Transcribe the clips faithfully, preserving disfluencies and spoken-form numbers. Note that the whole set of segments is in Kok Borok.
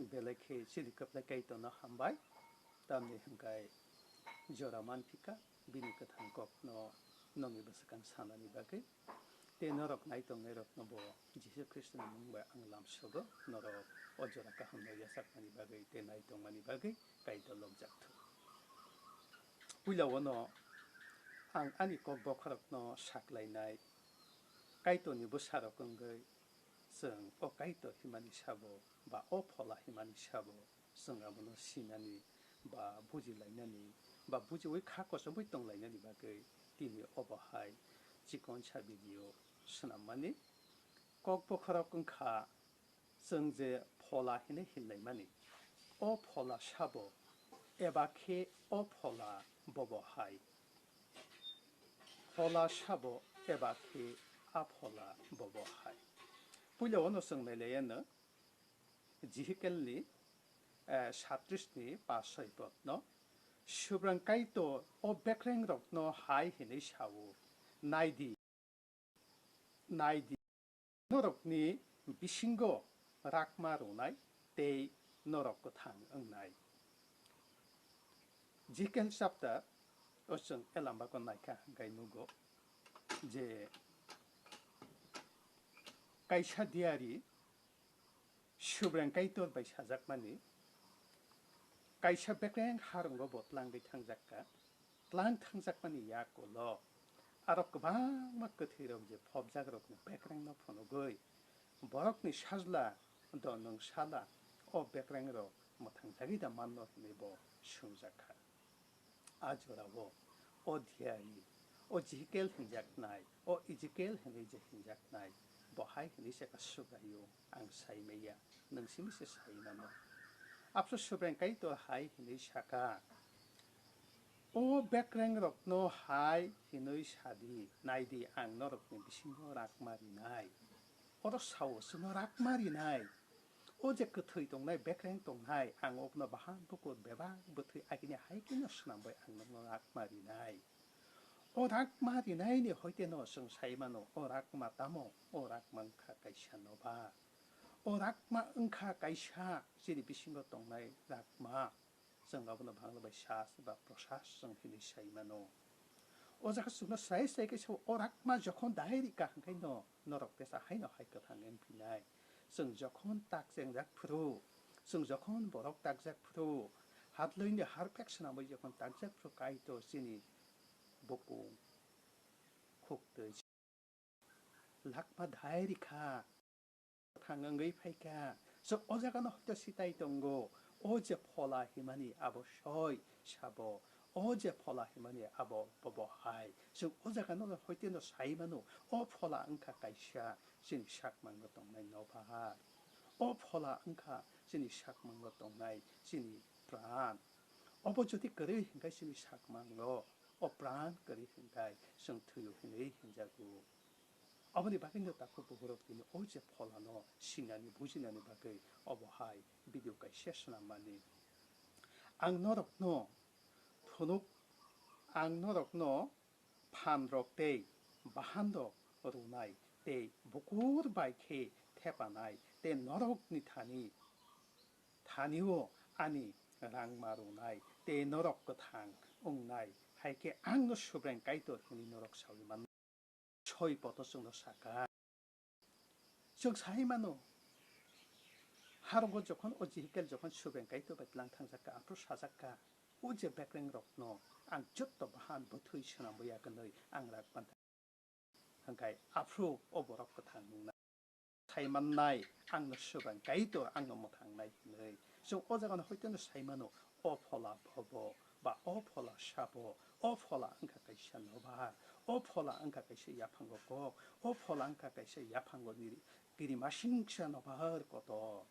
Belai khe chini kwplai Kaitorno hambai, tamni hwnkhe jora manphika bini kwthang kokno nongni bwswkang sanani bagwi. Tei norok naitongnai rokno bo Jisu Khristoni mung bai ang lamsogo, norok o jora kahamno yachakmani bagwi tei naitongmani bagwi Kaitor lokjak thung. Puila o no ang ani kok bokhorokno saklainai, Kaitorni bwsarok wngwi chwng o Kaitor himani sabo ba o Phola himani sabo chwng abono sinani ba bujilainani ba bujiwi kha kochomwi tonglainani bagwi tini obo hai chikonsa video swnammani. Kok bokhorok wngkha chwng je Phola hinwi hinlaimani. O Phola sabo eba khe o Phola bobo hai. Phola sabo eba khe a Phola bobo hai. Puila o no chwng nailaiya no Jihikelni, eh, satris ni pas soi pod no Subrang Kaitor o bekrengrokno hai hinwi sao, "Naidi, naidi, norokni bisingo rakma rwnai tei norok kwthang wngnai." Jikel chapter o chwng elambako naikha hwnkhe nugo je kaisa diari Subrang Kaitor bai sajakmani kaisa bekreng harwngo bo tlangwi thangjakka. Tlang thangjakmani yakulo aro kwbangma kwthwirok je phobjakrokni bekrengno phunugwi borokni sajla do nwng sala o bekrengrok mwthangjagwi da manno hwnwi bo swngjakha. A jorao o diari, o Jihikel hinjaknai, o Ijikel hinwi je hinjaknai, bo hai hinwi se ka Subraio ang sai maya, nwng simi se sai mano. Apso Subrang Kaitor hai hinwi saka, "O bekrengrokno hai hinwi sadi, naidi ang norokni bisingo rakma rinai." Oro sao chwngno rakma rinai. O je kwthwi tongnai, bekreng tongnai, ang okno bahan bukur bebak bwthwi agini hai kheno swnambai ang nokno rakma rinai. O rakma rinaini hoiteno chwng sai mano, o rakma tamo, o rakma wngkha kaisa nobar. O rakma wngkha kaisa chini bisingo tongnai rakma. Chwng abono Bangla bai sas ba prosas chwng hinwi sai mano. O jaga chwngno sai sai khe sao, o rakma jokhon dai rika hwnkhe no norok teisa haino hai kwthang wng phinai. Chwng jokhon tak chengjak phuru, chwng jokhon borok takjak phuru, hadloini harpek swnamwi jokhon takjak phuru Kaitor chini bukung khuktwi lakma dai rikha, thang wngwi phaikha. So o jagano hoito sitai tongo, o je Phola himani abo soi sabo, o je Phola himani abo bobo hai. So o jagano hoiteno sai mano, o Phola wngkha kaisa chini sakmango tongnai nobar. O Phola wngkha chini sakmango tongnai chini pran. Obo jodi kwrwi hwnkhe chini sakmango o pran kwrwi hwnkhe chwng thwiyo hinwi hinjago. Aboni bagwino takhuk bukhurok tini o je Pholano sinani bujinani bagwi obo hai video kaisa swnammani. Ang norokno phunuk, ang norokno phanrok tei bahanrok rwnai tei bukur bai khe thepanai tei norokni thani, thanio ani rangma rwnai tei norok kwthang wngnai, hai khe angno Subrang Kaitor hwnwi norok saui mano. Soi poto chwngno saka. Chwng sai mano, harogo jokhon o Jihikel jokhon Subrang Kaitor bai tlang thangjakka, aphuru sajakka, "O je bekrengrokno ang jotto bahan bwthwi swnamwi ya kwnwi ang rak mantha." Hwnkhe aphuru o borok kwthang wngna sai mannai, "Angno Subrang Kaitor angno mwthangnai," hwnwi. Chwng o jagano hoiteno sai mano, o Phola bobo, ba o Phola sabo, o Phola wngkha kaisa nobar, o Phola wngkha kaisa yaphango kok, o Phola wngkha kaisa yaphango niri-, kirimasingsa nobar kotor.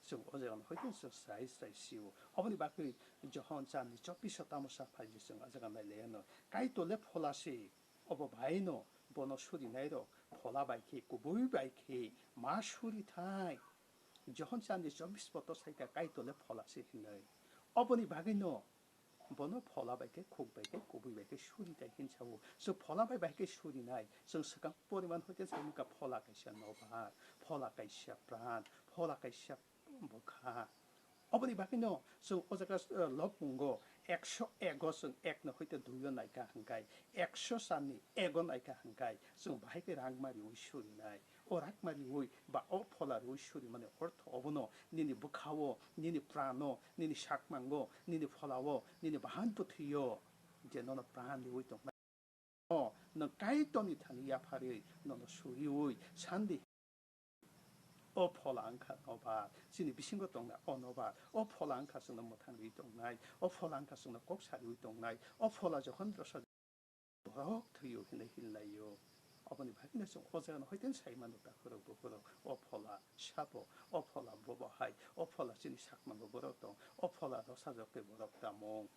Chwng o jagano hoiteno chwng sai sai sio. Oboni bagwi Johon charni chobbish o tamo sa phaidi chwng o jaga nai laiano. Kaitor le Phola se, obo baino bono surinairok Phola bai khe, kubui bai khe ma surithai. Johon charni chobbish poto saikha Kaitor le Phola se hinwi. Oboni bagwino bono Phola bai khe, khuk bai khe, kubui bai khe suri tai hin sao. Chwng Phola bai bai khe surinai. Chwng swkang poriman hoite sai wngkha Phola kaisa nobar, Phola kaisa pran, Phola kaisa bwkha. Oboni bagwino chwng o jaga, eh, lopungo ekso ego chwng ekno hoite duio naikha hwnkhe, ekso charni ego naikha hwnkhe, chwng bahai khe rang mariui surinai. O rang mariui ba o phola rwi surimani ortho obono nini bwkhao, nini prano, nini sakmango, nini pholao, nini bahan bwthwio je nono pran riui tongnai. O nwng Kaitorni thani yapharwi nono suriui sandi. O phola wngkha nobar, chini bisingo tongnai o nobar. O phola wngkha chwngno mwthang riui tongnai, o phola wngkha chwngno kok sariui tongnai, o phola jokhon rosa borok thwio hinwi hinlaio. Aboni bagwino chwng o jagano hoiten sai mano takhurok bukhurok, o phola sabo, o phola bobo hai, o phola chini sakmango borok tong, o phola rosajak tei borok tamo.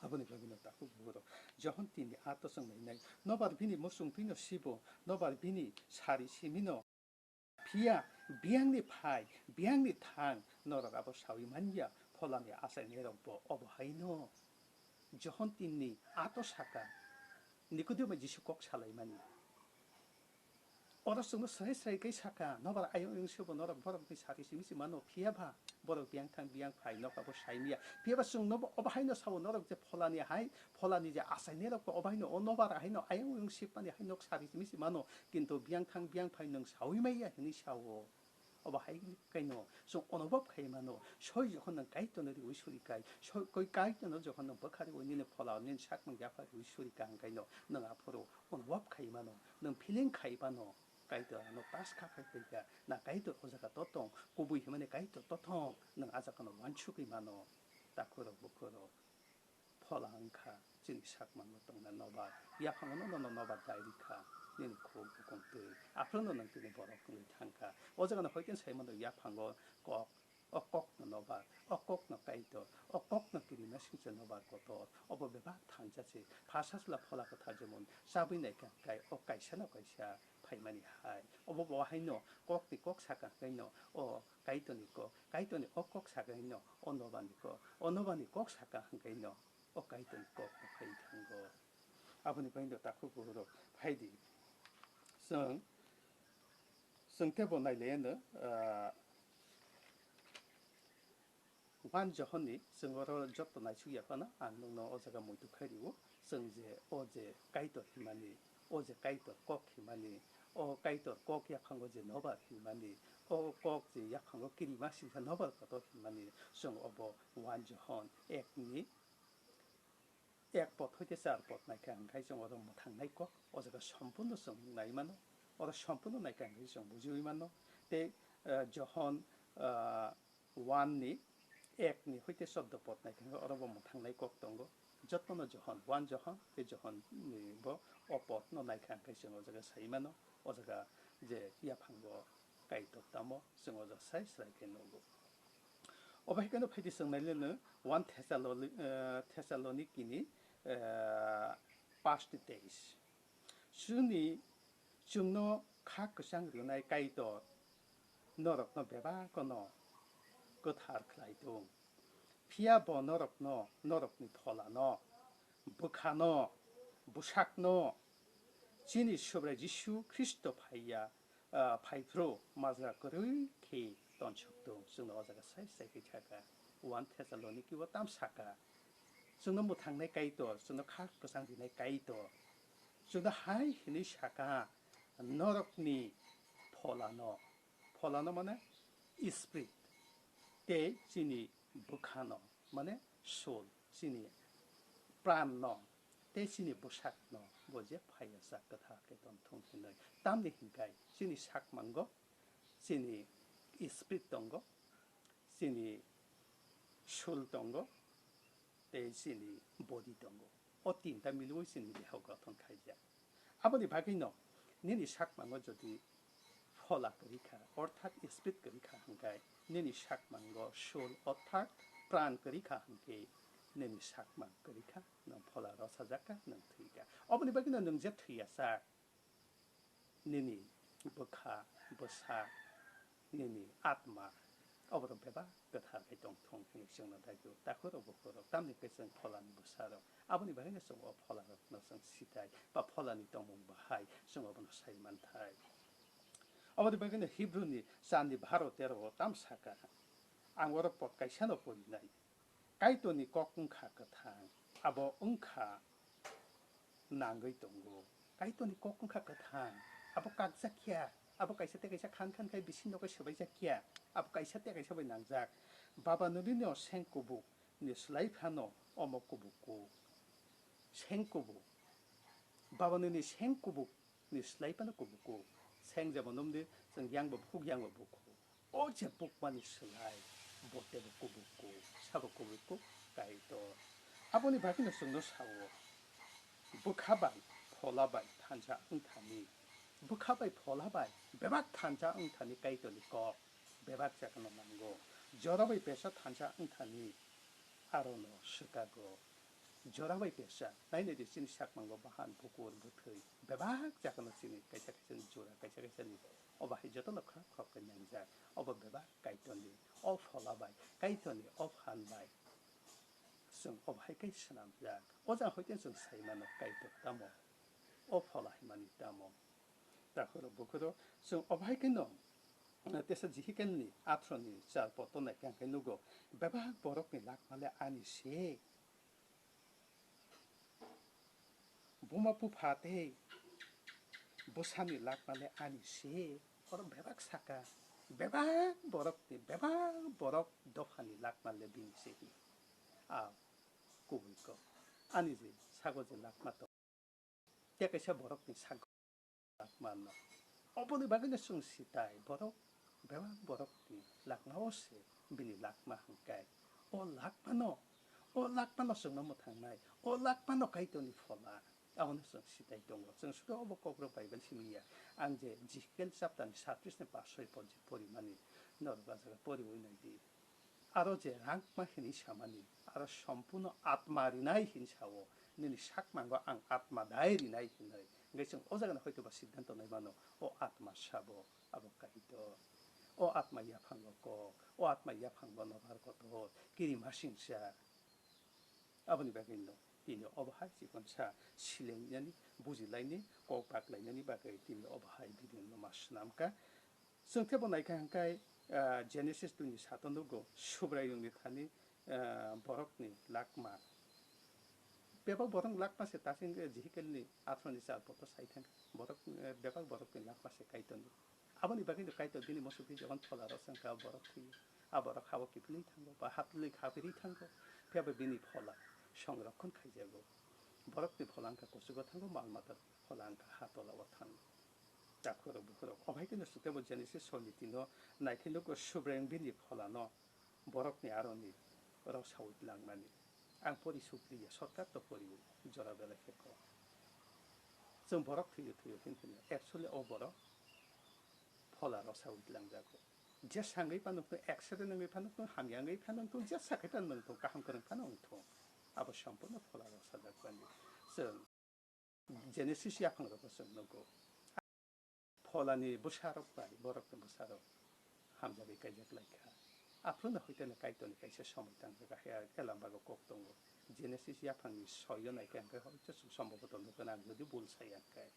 Aboni bagwino takhuk bukhurok Johon tin ni aat o chwng nainai, nobar bini muchung twino sibo, nobar bini sari simino. Phiya biyangni phai, biyangni thang norok abo saui man ya, pholani achainairokbo obo haino. Johon tin ni aat o saka, Nikodemo Jisu kok salaimani. Oro chwngno srai srai khe saka, nobar ayang oyang sebo norok borokni sari simi se mano, phiya ba borok biyang thang biyang phai nok abo sai manya. Phiya ba chwngno bo obo haino sao, norok je pholani hai, pholani je achainairokbo obo haino o nobar haino ayang oyang sipmani hai nok sari simi se mano. Kintu biyang thang biyang phai nwng saui manya hinwi sao. Obo hai kaino chwng onobab khai mano. Soi jokhon nwng Kaitorno riui suri kai, soi koi Kaitorno jokhon nwng bwkha riui nini phola nini sakmung yapha riui suri ka hwnkhaino nwng aphuru onobab khai mano, nwng feeling khai mano. Kaitor ano tas kha khai phaikha, na Kaitor o jaga to tong, kubui himani Kaitor to thong, nwng a jagano wansugwi mano. Takhurok bukhurok. Phola wngkha chini sakmango tongnai nobar, yaphango no nono nobar dai rikha, nini khuk bukung twi, aphuru no nwng tini borok wngwi thangkha. O jagano hoikhe sai mano yaphango kok, o kokno nobar, o kokno Kaitor, o kokno kirima singcha nobar kotor, obo bebak thansa se. Pha sachwla phola kwthar jemon chabwi naikha kai, o kaisa no kaisa phaimani hai. Obo bo haino kokni kok saka hwnkhaino o Kaitorni kok, Kaitorni o kok saka hino o nobani kok, o nobani kok saka hwnkhaino o Kaitorni kok bo phai thango. Aboni bagwino takhuk bukhurok phaidi. Chwng, chwng teibo nailaiano, ah, One Johonni chwng oro joto naisuk ya phano ang nokno o jaga muitu khai rio. Chwng je o je Kaitor himani, o je Kaitor kok himani, o Kaitor kok yaphango je nobar himani, o kok je yaphango kirima singkha nobar kotor himani, chwng obo One Johon ek ni ek pod hoite char pod naikha hwnkhe chwng oro mwthangnai kok, o jaga sompurno chwng nai mano, oro sompurno naikha hwnkhe chwng bujiui mano. Tei, eh, Johon, eh, one ni ek ni hoite chordo pod naikha hwnkhe oro bo mwthangnai kok tongo. Jotono Johon, One Johon tei Johon ni bo o pod no naikha hwnkhe chwng o jaga sai mano, o jaga je yaphango Kaitor tamo chwng o jaga sai srai khe nugo. Obo hai kheno phaidi chwng naileno One Thessaloni-, eh, Thessaloniki ni, eh, paanch ni teis. Chwngni, chwngno kha kwchang rwnai Kaitor norokno bebakno kwthar khlai thung. Phiya bo norokno, norokni pholano, bwkhano, bwsakno, chini Subrai Jisu Khristo phaiya, ah, phaiphru majra kwrwi khe tonsuk thung. Chwngno o jaga sai sai khe kha kha. One Thessaloniki o tam saka. Chwngno mwthangnai Kaitor, chwngno kha kwchang rinai Kaitor. Chwngno hai hwnwi saka, norokni pholano, pholano mane spirit, tei chini bwkhano, mane soul, chini pranno, tei chini bwsakno bo je phaiya sa kwthar khe tongthung hinwi. Tamni hinkhai chini sakmango chini spirit tongo, chini soul tongo, tei chini body tongo. O tinta milwi chini deho gothon khaijak. Aboni bagwino nini sakmango jodi phola kwrwi kha, orthat spirit kwrwi kha hwnkhe, nini sakmango soul orthat pran kwrwi kha hwnkhe, nini sakmang kwrwi kha, nwng phola rosajak kha, nwng thwi kha. Oboni bagwino nwng je thwiya sak, nini bwkha, bwsa, nini atma, oborok bebak kwthar khe tongthung hwnwi chwngno daidu. Takhurok bukhurok, tamni khe chwng pholani bwsarok. Aboni bagwino chwng o pholarokno chwng sitai, ba pholani tongmung bahai chwng obono sai manthai. Aboni bagwino Hibruni char ni baro tero o tam saka. Ang oro pot kaisano porinai. Kaitorni kok wngkha kwthang, abo wngkha nangwi tongo. Kaitorni kok wngkha kwthang, abo kakjakya, abo kaisa tei kaisa khan khan khai bising nogo swbaijak ya, abo kaisa tei kaisa bai nangjak. Baba nwnino seng kubuk ni slai phano omo kubuk kuk. Seng kubuk. Baba nwnini seng kubuk ni slai phano kubuk kuk. Seng jeba nungdi chwng yang bo bukhuk, yang bo bukhuk. O je bukmani slai bo teibo kubuk kuk, sabo kubuk kuk Kaitor. Aboni bagwino chwngno sao, bwkha bai phola bai thansa wngthani, bwkha bai phola bai bebak thansa wngthani Kaitorni kok bebak jagano nango. Jora bai pesa thansa wngthani arono swkago. Jora bai pesa, nainai di chini sakmango bahan, bukur, bwthwi, bebak jagano chini kaisa kaisa ni jora, kaisa kaisa ni obo hai jotono khorok khorok khe nangjak. Obo bebak Kaitorni, o phola bai, Kaitorni o phan bai chwng obo hai khe swnamjak. O jang hoite chwng sai mano Kaitor tamo, o phola himani tamo. Takhoro bukhoro chwng obo hai kheno, eh, tesa Jihikelni athroni char poto naikha hwnkhe nugo, bebak borokni lakma le ani se. Buma bupha tei bwsani lakma le ani se. Oro bebak saka, bebak borokni, bebak borok dophani lakma le bini se hi. A kubui kok. Ani je sago je lakma tong. Tei kaisa borokni sak lakmano. Oboni bagwino chwng sitai borok, bebak borokni lakmao se bini lakma hwnkhe. O lakmano, o lakmano chwngno mwthangnai, o lakmano Kaitorni phola. Abono chwng sitai tongo. Chwng sudo obo kokrok Bible simi ya. Ang je Jihikel chapter ni satris ni pas soi porjak porimani norok o jaga poriwi naidi. Aro je rangma hinwi samani, aro sompuno atma rinai hinwi sao, nini sakmango ang atma dai rinai hinwi. Hingke chwng o jagano hoitoba siddhanto nai mano, o atma sabo abo Kaitor. O atma yaphango kok, o atma yaphango nobar kotor, kirimasingcha. Aboni bagwino tini obo hai chikonsa silengnani, bujilaini, kok baklainani bagwi tini obo hai video no ma swnamkha. Chwng teibo naikha hwnkhe, ah, Genesis twi ni sato nugo, Subraiyungni thani, ah, borokni lakma. Bebak borok lakma se ta se wngkhe Jihikelni athroni char poto sai thangkha. Borok, eh, bebak borokni lakma se Kaitorni. Aboni bagwino Kaitor bini muchungtwi jokhon phola rw changkha, borok thwiyo. A borok hao kiphilwi thango, ba hatwlwi khapirwi thango. Phiya ba bini phola songrokhon khaijago. Borokni phola wngkha kuchugo thango, mal mata phola wngkha ha tolao thango. Takhurok bukhurok. Obo hai kheno sotebo Genesis soi ni tino naikhe nugo Subraiyung bini pholano borokni aroni rok saui langmani. Ang pori sukliya, shortcut to pori jora belai khe kok. Chwng borok thwiyo thwiyo hin hino. Actually o borok phola rok saui langjago. Je sangwi phano wngthung, accident wngwi phano wngthung, hamya wngwi phano wngthung, je sakhai phano wngthung, kaham kwrwng phano wngthung. Abo sampuno phola rok sajak bani. Chwng Genesis yaphangrogo chwng nugo. Pholani bwsarok bai borokni bwsarok hamjagwi kaijak lai kha. Aphuru no hoiteno Kaitorni kaisa somoi tangkha, hai Elambago kok tongo. Genesis yaphangni soi o naikha hwnkhe hoito chwng somboboto nukgwna ang jodi bul sai ya khe.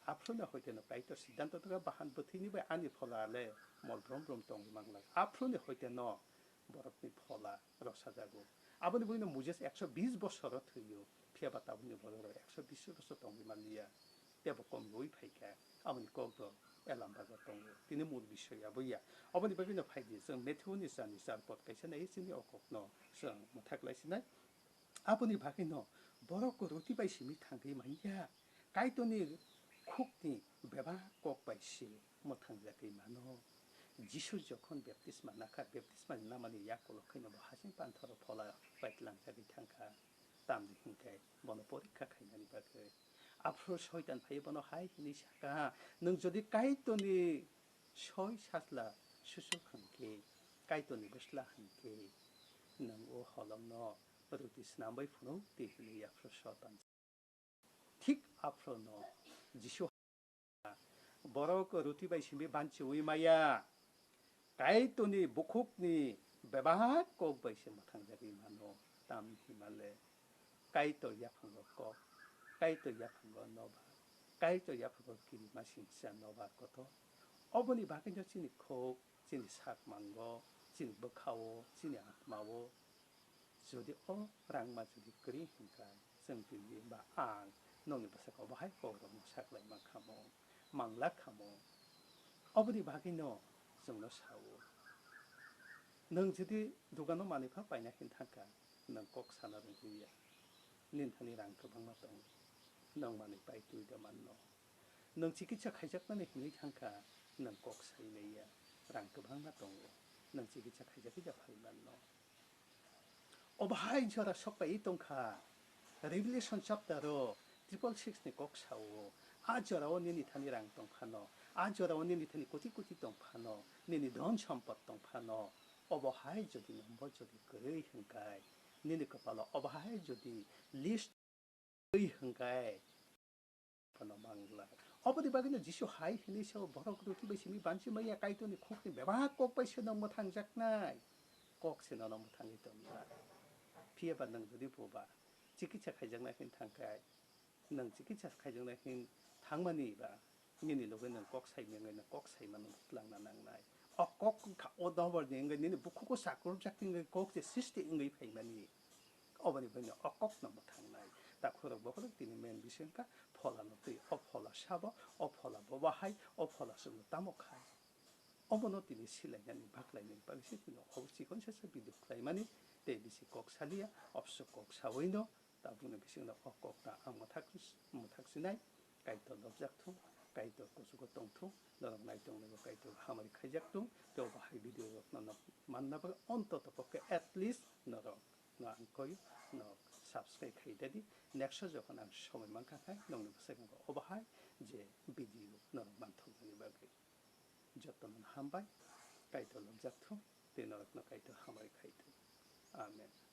Aphuru no hoiteno Kaitor siddhanto tongkha, bahan bwthwini bai ani phola le mol brum brum tongwi manglak. Aphuru no hoiteno borokni phola rok sajago. Aboni buino Moses ekso bis bosoro thwio, phiya ba tabukni borok rok ekso bis bosor tongwi manliya. Tebo komrwi phaikha, aboni kokbo Elambago tongo. Tini mul bisoi abo ya. Aboni bagwino phaidi chwng Matthew ni chani char pot kaisa nai chini o kokno chwng mwthak lai sinai. Aboni bagwino borok ruti bai simi thangwi manya. Kaitorni khukni bebak kok bai se mwthangjagwi mano. Jisu jokhon baptisma nakha, baptisma namani yakulo kheno bo hasing panthoro phola bai tlangjagwi thangkha. Tamni hinkhe bono porikha khainani bagwi. Aphuru Soitan phaiwi bono hai hwnwi sakha, "Nwng jodi Kaitorni soi sajla susuk hwnkhe, Kaitorni bwsla hwnkhe, nwng o holongno ruti snamwi phunuk di," hwnwi aphuru Soitan. Thik aphuru no Jisu Borok ruti bai simi banchiwi maya. Kaitorni bukhukni bebak kok bai se mwthangjagwi mano. Tamni himale Kaitor yaphango kok, Kaitor yaphango nobar, Kaitor yaphango kirima singsa nobar kotor. Oboni bagwino chini khuk, chini sakmango, chini bwkha-o, chini atma-o, jodi o rangma jodi kwrwi hwnkha, chwng tini ba ang nokni bwskango bahai kokrokno saklai mankha mo, manglak kha mo. Oboni bagwino chwngno sao. Nwng jodi dukano manwi pha paina hin thangkha, nwng kok sana rwngya. Nini thani rang kwbangma tongo. Nwng manwi pai twi da manno. Nwng chikitsa khaijakmani hinwi thangkha, nwng kok sai maya. Rang kwbangma tongo. Nwng chikitsa khaijagwi da phai manno. Obo hai jora sok pai tongkha. Revelation chapter o triple six ni kok sao. A jora o nini thani rang tongphano, a jora o nini thani koti koti tongphano, nini dhon sompot tongphano, obo hai jodi nombo jodi kwrwi hwnkhe, nini kwpalo obo hai jodi list kwrwi hwnkhe, phano manglak. Oboni bagwino Jisu hai hwnwi sao, "Borok ruti bai simi banchi maya, Kaitorni khukni bebak kok bai se nwng mwthangjaknai." Kok se nono mwthangwi tongnai. Phiya ba nwng jodi boba chikitsa khaijaknai hwn thangkhe, nwng chikitsa khaijaknai hwn thangmani ba nini loge nwng kok sai mengwi nwng kok sai mano twlangna nangnai. O kok wngkha o doborni wngwi nini bukhugo sakrupjak wngwi kok se sristi wngwi phaimani. Oboni bagwino o kokno mwthangnai. Takhurok bokhorok tini main bising wngkha pholano twi. O phola sabo, o phola bobo hai, o phola chwngno tamo khai. Obono tini silainani baklainani bagwi se tini o chikon sasa video khlaimani tei bisi kok salia, obso kok sawino tabukni bisingno o kokno ang mwthak, mwthak sinai. Kaitor lobjak thung, Kaitor kuchugo tong thung, norok naitongnaibo Kaitor hamari khaijak thung, tei obo hai video rokno nok manna bagwi ontoto pokhe at least norok no ang koi no subscribe khai dadi. Next o jokhon ang somoi mankha khai nokni bwskango obo hai je video norok manthoknani bagwi. Jotono hambai, Kaitor lobjak thung, tei norokno Kaitor hamari khai thung. Amen.